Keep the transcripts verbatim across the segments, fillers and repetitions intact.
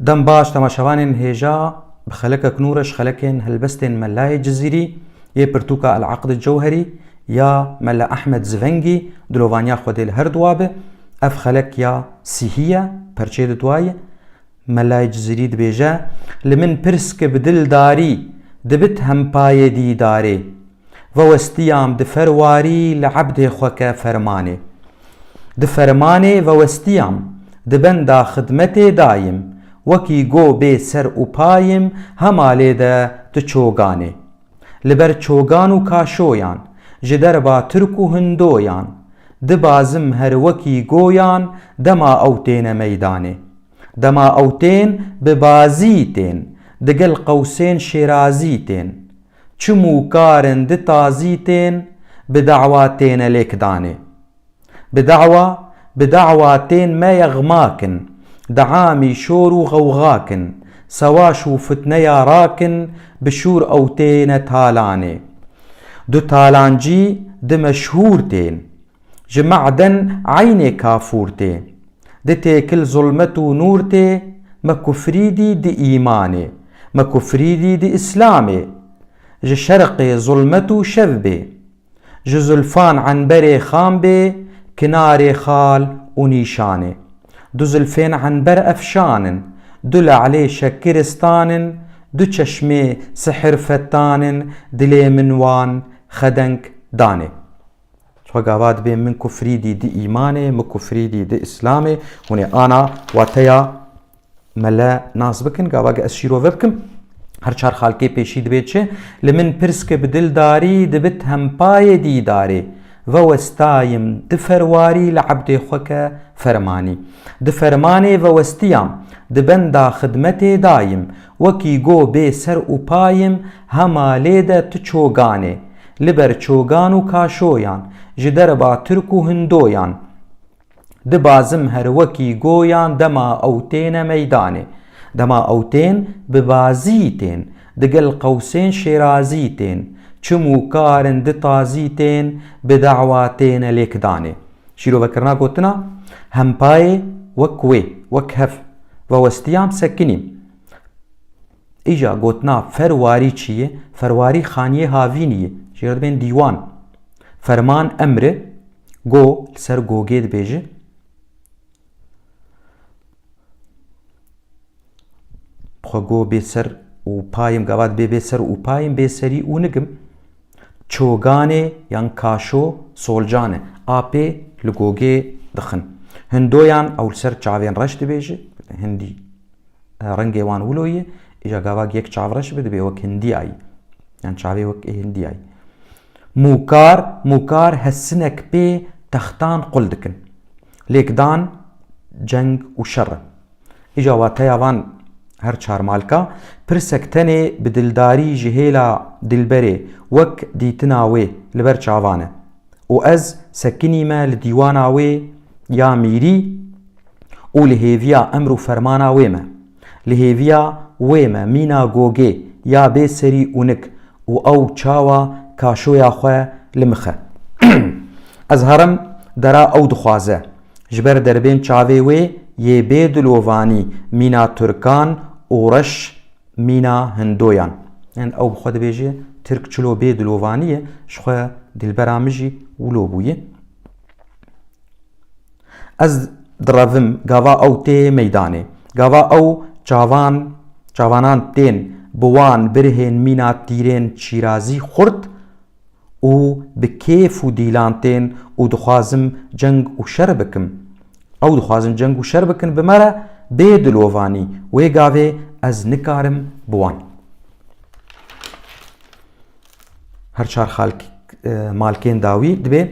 Dem baş temaşevanên hêja, bi xelekek nû re ji xelekên helbestên Melayê Cizîrî yê pirtûka El Aqd Cewherî ya Mela Ehmed Zivengî dilovaniya Xwedê li her duwa be. Ev xelek ya sîhî ye, perçê di duwa ye. Melayê Cizîrî dibêje, Li min pirsik bi dil darî, dibit hempayê dîdarê. Vewestiyam di ferwarî li ebdê xwe ke fermanê. Di fermanê vewestiyam, di benda xidmetê dayim, wekî go bê ser û payim, hema lê de tu çoganê. Li ber çogan û kaşoyan, ji derba Tirk û Hindoyan, dibazim her wekî goyan, dema ew têne meydanê. Dema ew tên bi bazî tên, digel qewsên şêrazî tên. Çim û karin di tazî tên, bi dawa têne lêkdanê. Bi dawa, bi dawa tên me yexmakin, di amî şor û xewxakin, sewaş û fitneya rakin, bi şûr ew têne talanê. Du talancî di meşhûr tên, ji ma'den eynê kafûr tê. Di têkil zulmet û nûr tê, me kufrî dî di îmanê, me kufrî dî di îslamê. Ji şerqê zulmet û şev bê. Ji zulfan enberê xam bê, kinarê xal û nîşanê. Du zulfên enber efşan in, du le'lê şekiristan in, du çeşmê sihir fetan in, dilê min wan xedeng danê. Xwe gava dibê min kufrî dî di îmanê, min kufrî dî di îslamê. Hûn ê ana wateya mele nas bikin, gava ge ez şîrove bikim. Her çar xalkê pêşî dibê çi? Li min pirsik bi dil darî, dibit hempayê dîdarê. Vewestayim di ferwarî li ebdê xwe ke fermanî. Di fermanê vewestiyam, di benda xidmetê dayim. Wekî go bê ser û payim, hema lê de tu çoganê. Li ber çogan û kaşoyan, ji derba Tirk û Hindoyan, dibazim her wekî goyan dema ew têne meydanê. Dema ew tên bi bazî tên, digel qewsên şêrazî tên, çim û karin di tazî tên, bi dawa têne lêkdanê. Şîrovekirina gotina hempayê wek wê, wek hev, vewestiyam sekinîm. Îja gotina ferwarî çi ye? Ferwarî xaniyê havînî ye. Jê re dibên dîwan. Ferman emri, go li ser gogê dibêje. Xwe go bê ser û payim, gava dibê bê ser û payim, bê serî û nigim. Çoganê yan kaşo solcan e. Apê li gogê dixin. Hindoyan ew li ser çavên reş dibêje. Hindî. Rengê wan wilo ye, îja gava yek çavreş be, dibê wek hindiyayî. Yan çavê wek ê hindiyayî. Mûkar, mûkar hesinek pê textan qul dikin. Lêkdan, ceng û şer e. Îja wateya van her çar malka, pirsek tenê bi dildarî ji hêla dilberê wek dîtina wê li ber çavan e. Û ez sekinîme li dîwana wê ya mîrî û li hêviya emr û fermana wê me. Li hêviya wê me mîna gogê ya bê serî û nik û ew çawa kaşoya xwe li mixe. Ez herim dera ew dixwaze. Ji ber derbên çavê wê yê bê dilovanî mîna tirkan û reş mîna hindoyan. Yan ew bi xwe dibêje, Tirk çilo bê dilovanî ye, ji xwe dilbera min jî wilo bûye. Ez direvim, gava ew tê meydanê. Gava ew çavan, çavanan tên bi wan birihên mîna tîrên çîrazî xurt û bi kêf û dîlan tên û dixwazim ceng û şer bikim. Ew dixwazin ceng û şer bikin bi me re bê dilovanî. Wê gavê ez nikarim bi wan. Her çar xalk-, e, malkên dawî dibê,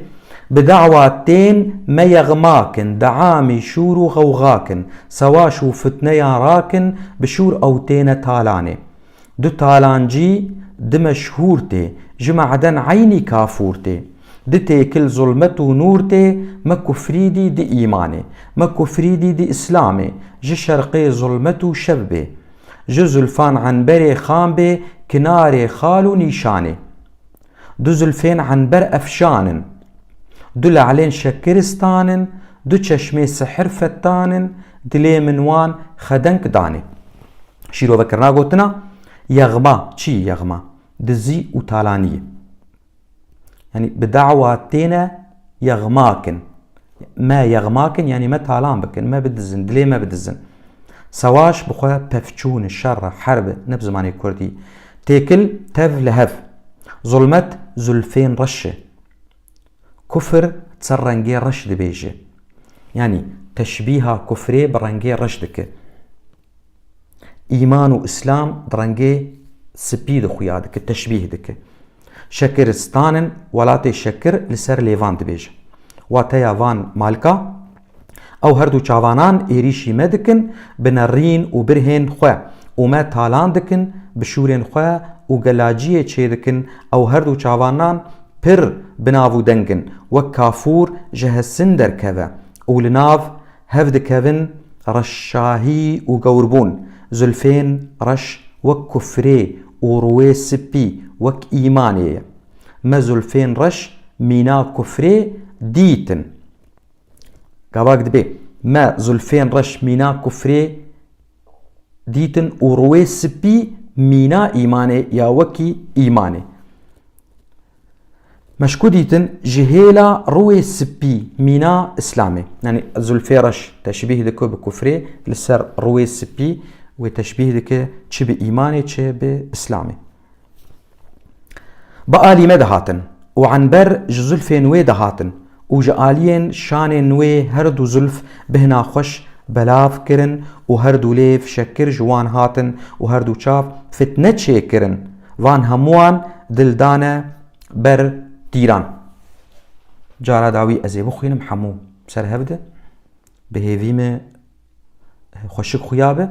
bi dawa tên me yexma kin, deamî şûr û xewxa kin, sewaş û fitneyan rakin, bi şûr ew têne talanê. Du talancî di meşhûr tê, ji ma'den eynî kafûr tê. Di têkil zulmet û nûr tê, me kufrî dî di îmanê, me kufrî dî di îslamê, ji şerqê zulmet û şev bê. Ji zulfan enberê xam bê, kinarê xal û nîşanê. Du zulfên enber efşan in. Du le'lên şekiristan in, du çeşmê sihir fetan in, dilê min wan xedeng danê. Şîrovekirina gotina yexma, çi yexma? Dizî û talaniyê. Yanî bi dawa têne yexma kin. Me yexma kin, yanî me talan bikin, me bidizin, dilê me bidizin. Sewaş bi xwe pevçûn, şer, herb, ne bi zimanê kurdî. Têkil, tev, li hev. Zulmet, zulfên reş. Kufir ser rengê reş dibêje. Yanî teşbîha kufrê bi rengê reş dike. Îman û Îslam di rengê spî de xuya dike, teşbîh dike. Şekiristanin welatê şekir li ser lêvan dibêje. Wateya van malka, ew her du çavanan êrîşî me dikin, bi nerîn û birhên xwe û me talan dikin, bi şûrên xwe û gelaciyê çêdikin, ew her du çavanan pir bi nav û deng in, wek kafûr ji hesin derkeve û li nav hev dikevin reşahî û gewrbûn, zulfên reş wek kufrê û rûyê spî wek îmanê ye. Me zulfên reş mîna kufrê dîtin. Gavak dibê, me zulfên reş mîna kufrê dîtin û rûyê spî mîna îmanê ya wekî îmanê. Me ji ku dîtin, ji hêla rûyê spî mîna Îslamê. Yanî zulfê reş teşbîh dike bi kufrê, li ser rûyê spî wê teşbîh dike çi bi îmanê çi bi Îslamê. Bi alî me dihatin û enber ji zulfên wê dihatin û ji aliyên şanên wê her du zulf bihna xweş belav kirin û her du lêv şekir ji wan hatin û her du çav fitne çêkirin. Van hemûwan dil dane ber tîran. Cara dawî ez ê bixwînim hemû ser hev de. Bi hêvî me xweşik xuya be.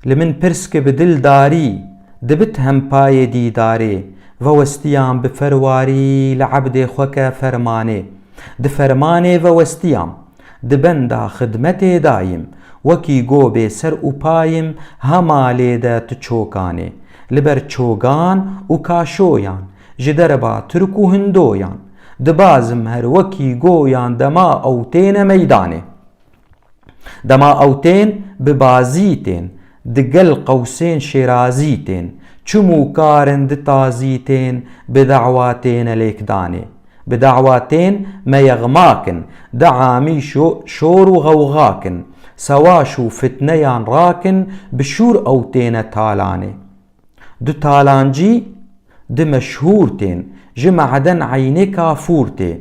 Li min pirs ki bi dil darî, dibit hempayê dîdarê, vewestiyam bi ferwarî li ebdê xwe ke fermanê. Di fermanê vewestiyam, di benda xidmetê dayim, wekî go bê ser û payim, hema lê de tu çokanê. Li ber çogan û kaşoyan, ji derba Tirk û Hindoyan, dibazim her wekî goyan dema ew têne meydanê. Dema ew tên bi bazî tên, di gel qewsên şêrazî tên, çim û karin di tazî tên, bi dawa têne lêkdanê. Bi dawa tên me yexma kin, di amî şo-, şor û xewxa kin, sewaş û fitneyan rakin, bi şûr ew têne talanê. Du talancî, di meşhûr tên, ji meden eynê kafûr tê.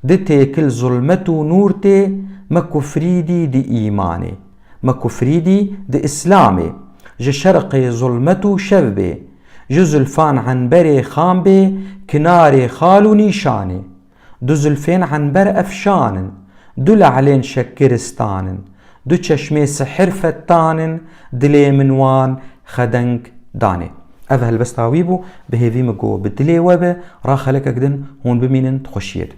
Di têkil zulmet û nûr tê, me kufrî dî di îmanê. Me kufrî dî di Îslamê. Ji şerqê zulmet û şev bê. Ji zulfan enberê xam bê, kinarê xal û nîşanê. Du zulfên enber efşan in, du lehlên şekiristan in, du çeşmê sihir fetan in, dilê min wan xedeng danê. Ev helbesta wî bû, bi hêvî min got bi dilê we be, ra xelekek din hûn bimînin di xweşiyê de.